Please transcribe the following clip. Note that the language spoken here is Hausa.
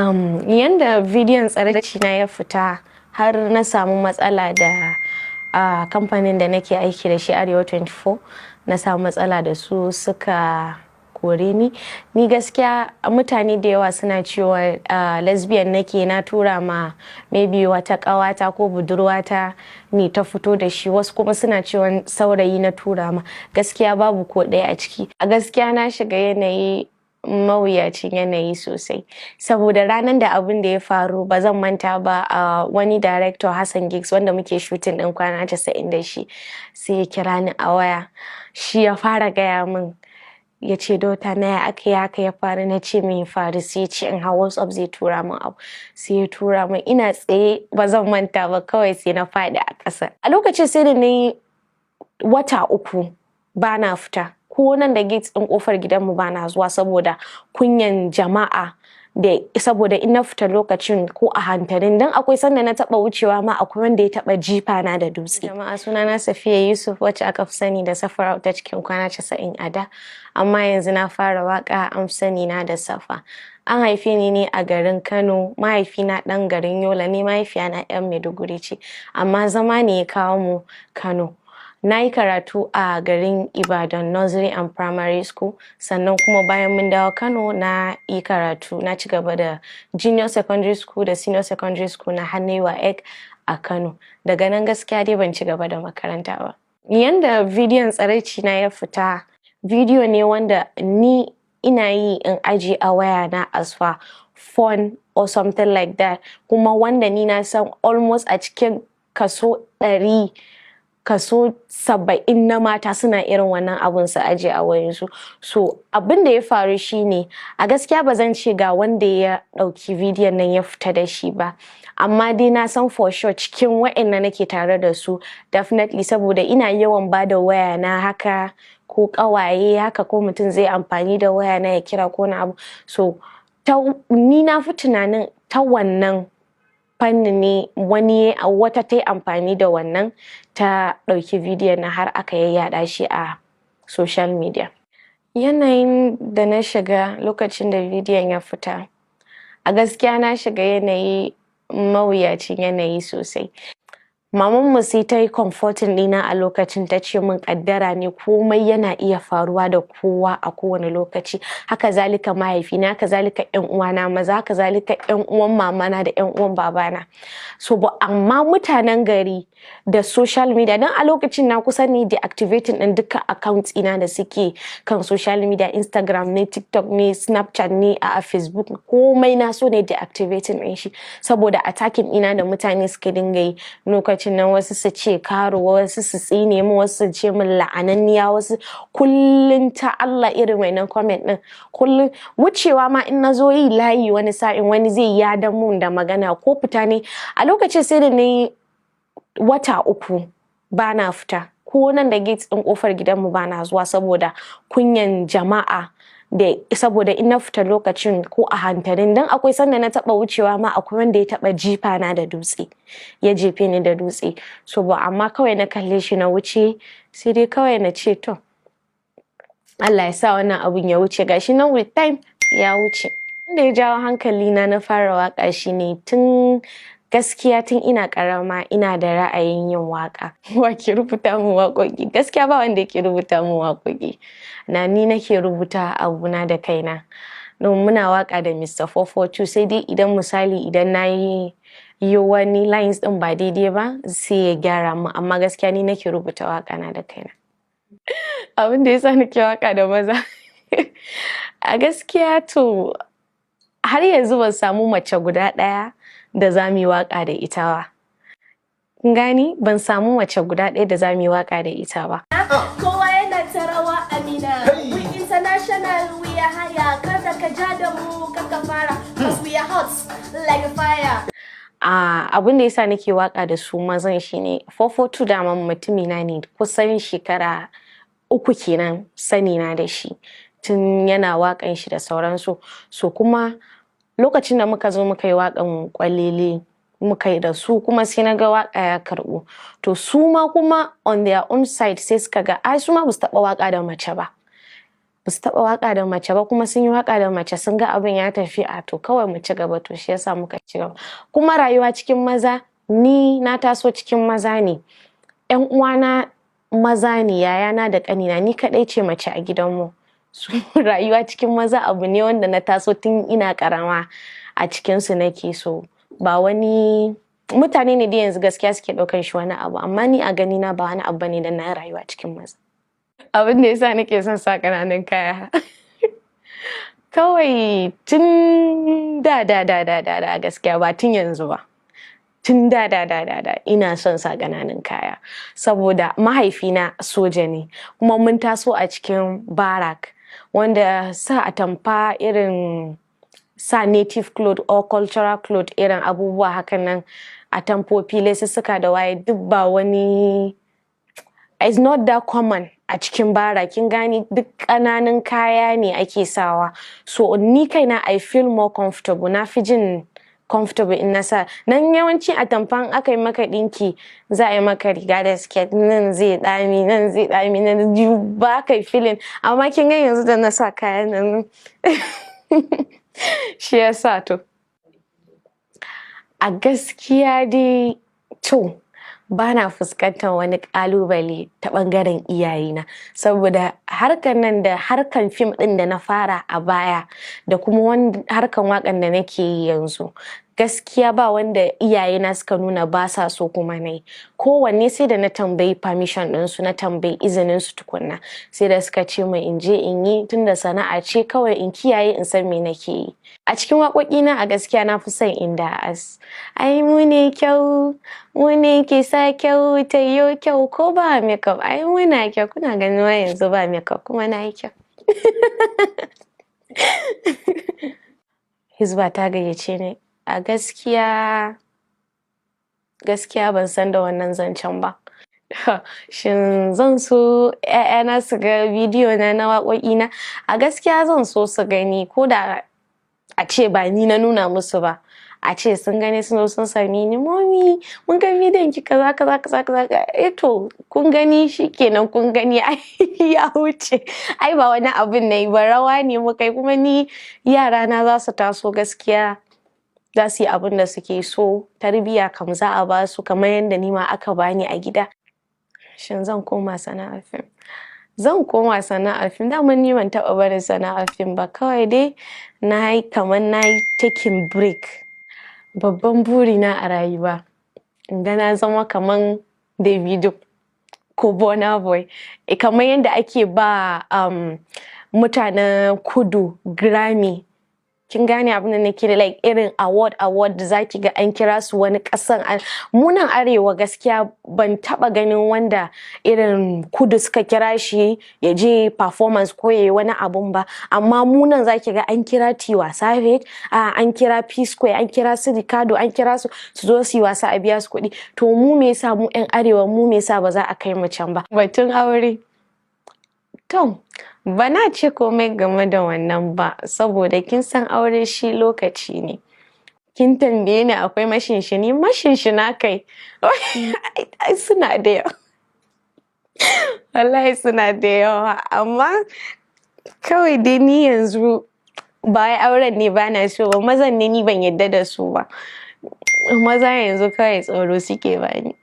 Yanda bidiyon tsiraici na ya fita har na samu matsala da kamfanin da nake aiki da shi, Arewa 24, na samu matsala da su, suka kore ni. Ni gaskiya mutane da yawa suna cewa lesbian nake, na tura ma maybe wata ƙawata ko budurwata ne ta fito da shi, wasu kuma suna cewa saurayi na tura ma. Gaskiya babu ko ɗaya a ciki. A gaskiya na shiga yanayi, mawuyacin yanayi sosai, saboda ranar da abin da ya faru, ba zan manta ba, a wani director, Hassan Giggs, wanda muke shooting din Kwana 90 da shi, sai ya kira ni a waya. Shi ya fara gaya min, ya ce, "Daughter na, ya aka yi haka ya faru?" Na ce, "Me faru?" Sai ya ce in hau WhatsApp zai tura min abu. Sai ya tura min, ina tsaye, ba zan manta ba, kawai sai na faɗi a ƙasa. A lokacin sai da na yi wata 3 ba na fita, ko nan da gate ɗin ƙofar gidanmu ba na zuwa, saboda kunyan jama'a, da saboda in na fita lokacin ko a hantarin dan akwai sanda na taba wucewa ma, akwai wanda ya taba jifa na da dutse. Jama'a, sunana Safiya Yusuf, wacce aka fi sani da Safara'u ta cikin Kwana 90 a da, amma yanzu na fara waka, an fi sani na da Safa. An haife ni ne a garin Kano. Mahaifina ɗan garin Yola ne, mahaifiyana 'yan Maiduguri ce, amma zama ne ya kawo mu Kano. Na yi karatu a garin Ibadan, nursery and primary school, sannan kuma bayan mun dawo Kano na yi karatu, na ci gaba da junior secondary school da senior secondary school na hannewa egg a Kano. Daga nan gaskiya dai ban ci gaba da makaranta ba. Yanda bidiyon tsiraici na ya fita, bidiyo ne wanda ni ina yi in aji a waya na as for fun or something like that, kuma wanda ni na san almost a cikin kaso 100, kaso 70 na mata suna irin wannan abun su aje a wayansu. So abin da ya faru shine, a gaskiya ba zan ce ga wanda ya ɗauki bidiyon nan ya fita da shi ba, amma dai na san for sure cikin wa'anda nake tare da su, definitely, saboda ina yawan ba da waya na haka, ko ƙawaye haka, ko mutum zai amfani da waya na ya kira ko na abu. So ni na fi tunanin ta wannan fannin ne wani wata ta yi amfani da wannan ta ɗauki bidiyon na har aka yayyada shi a social media. Yanayin da na shiga lokacin da bidiyon ya fita, a gaskiya na shiga yanayi, mawuyacin yanayi sosai. Mamanmu sai ta yi comforting ɗina a lokacin, ta ce min kaddara ne, komai yana iya faruwa da kowa a kowane lokaci. Haka zalika mahaifina, haka zalika ƴan uwana maza, haka zalika ƴan uwan mamana da ƴan uwan babana. So ba amma mutanen gari da social media, dan a lokacin na kusa ne deactivating ɗin duka accounts ina da suke kan social media, Instagram ne, TikTok ne, Snapchat ne, a Facebook, komai na so ne deactivating ɗin shi, saboda attacking ina da mutane suka dinga yi lokacin nan. Wasu su ce karuwa, wasu su tsine mu, wasu su ce min la'ananniya, wasu kullun ta Allah irin wannan comment din. Kullun wucewa ma in nazo yi layi, wani sa'in wani zai yadan mun da magana, ko fita ne. A lokacin sai da na yi wata 3 ba na fita, ko nan da gate ɗin kofar gidanmu ba na zuwa, saboda kunyan jama'a, da saboda in na fita lokacin ko a hantarin dan akwai sanda na taba wucewa ma, akwai wanda ya taba jifa na da dutse, ya jefe ni da dutse. So ba amma kawai na kalle shi na wuce, sai dai kawai na ce, "To, Allah ya sa wannan abun ya wuce." Gashi nan with time ya wuce. Wanda ya jawo hankali na na fara waka shine tun gaskiya tun ina karama ina da ra'ayin yin waka. Wa ke rubuta min waƙoƙi? Gaskiya ba wanda yake rubuta min waƙoƙi na, ni nake rubuta abuna da kaina. Don muna waka da Mr. 442, sai dai idan misali idan na yi wani lines din ba daidai ba, sai ya gyara mu, amma gaskiya ni nake rubuta waka na da kaina. Abin da yasa nake waka da maza, a gaskiya to har yanzu ban samu mace guda ɗaya da za mu yi waka da ita ba. Kun gani, ban samu mace guda ɗaya da za mu yi waka da ita ba. Kowa yana ta rawa, Amina. We international, we are higher. Kada ka ja da mu, kaka fara. 'Cause we are hot like fire. A abin da yasa nake waka da su mazan shine 442 daman mutumina ne, kusan shekara 3 kenan sani na da shi, tun yana wakan shi da sauransu. So kuma lokacin da muka zo muka yi wakan Kwalele, muka yi da su, kuma sai na ga waka ya karbu. To su ma kuma on their own side sai suka ga ai su ma basu taba waka da mace ba. Ba su taɓa waka da mace ba, kuma sun yi waka da mace sun ga abin ya tafi, a to kawai mu ci gaba. To shi yasa muka ci gaba. Kuma rayuwa cikin maza, ni na taso cikin maza ne, 'yan uwana maza ne, yayana da ƙanina, ni kaɗai ce mace a gidanmu. So rayuwa cikin maza abu ne wanda na taso tun ina ƙarama a cikinsu nake. So ba wani mutane ne da yanzu gaskiya suke ɗaukan shi wani abu, amma ni a gani na ba wani abu ne da na rayuwa cikin maza. Abin da yasa nake son sa ƙananan kaya, kawai tun da da da da da da, gaskiya ba tun yanzu ba, tun da da da da da ina son sa ƙananan kaya saboda mahaifina soja ne, kuma mun taso a cikin barrack, wanda sa atamfa, irin sa native cloth or cultural cloth, irin abubuwa hakan nan, atamfofi, lesussuka da waye, duk ba wani, it's not that common a cikin barrack, kin gani? Duk ƙananan kaya ne ake sawa. So ni kaina I feel more comfortable, na fi jin comfortable in na sa nan. Yawanci atamfan aka yi maka ɗinki, za a yi maka riga da skirt, nan zai ɗami, nan zai ɗami, nan ba ka feeling. Amma kin ga yanzu da na sa kayan nan, shi yasa. To a gaskiya dai, to ba na fuskantar wani ƙalubale ta ɓangaren iyayena, saboda harkar nan da harkar fim ɗin da na fara a baya da kuma harkar waƙan da nake yi yanzu, gaskiya ba wanda iyayena suka nuna ba sa so. Kuma na yi kowanne, sai da na tambayi permission ɗinsu, na tambayi izinin su tukunna, sai da suka ce min in je in yi, tunda sana'a ce, kawai in kiyaye, in san me nake yi. A cikin waƙoƙina, a gaskiya na fi son inda as ai mu ne kyau, mu ne ke sa kyau ta yo kyau ko ba makeup, ai muna kyau. Kuna ganin ma yanzu ba makeup kuma na yi kyau. Hizba ta gayyace ni? A gaskiya, gaskiya ban san da wannan zancen ba. Shin zan so 'ya'yana su ga bidiyo na na waƙoƙina? A gaskiya zan so su gani, ko da a ce ba ni na nuna musu ba. A ce sun gani, sun zo sun same ni, "Mommy, mun ga bidiyon ki kaza kaza kaza kaza." Eh to, kun gani, shikenan, kun gani, ai ya wuce. Ai ba wani abun nayi ba, rawa ne muka yi. Kuma ni yara na za su taso, gaskiya za su yi abin da suke so. Tarbiyya kam za a ba su kamar yadda ni ma aka bani a gida. Shin zan koma sana'ar fim? Zan koma sana'ar fim. Daman ni ban taɓa barin sana'ar fim ba, kawai dai na yi kamar na yi taking break. Babban burina a rayuwa, in ga na zama kaman Davido ko Burna Boy. Kamar yadda ake ba mutanen kudu Grammy. Kin gane abin da nake, like irin award award da zaki ga an kira su wani ƙasan. Mu nan arewa gaskiya ban taɓa ganin wanda irin kudu suka kira shi ya je performance ko yayi wani abun ba. Amma mu nan zaki ga an kira Tiwa Savage, an kira P Square, an kira su Ricardo, an kira su su zo su yi wasa a biya su kuɗi. To mu me yasa mu 'yan arewa, mu me yasa ba za a kai mu can ba? Batun aure, to ba na ce komai game da wannan ba, saboda kin san aure shi lokaci ne. Kin tambaye ni akwai mashinshini, mashinshina kai ai suna da yawa. Wallahi suna da yawa, amma kawai dai ni yanzu ba wai auren ne ba na so ba, mazan ne ni ban yadda da su ba. Maza yanzu kawai tsoro suke bani.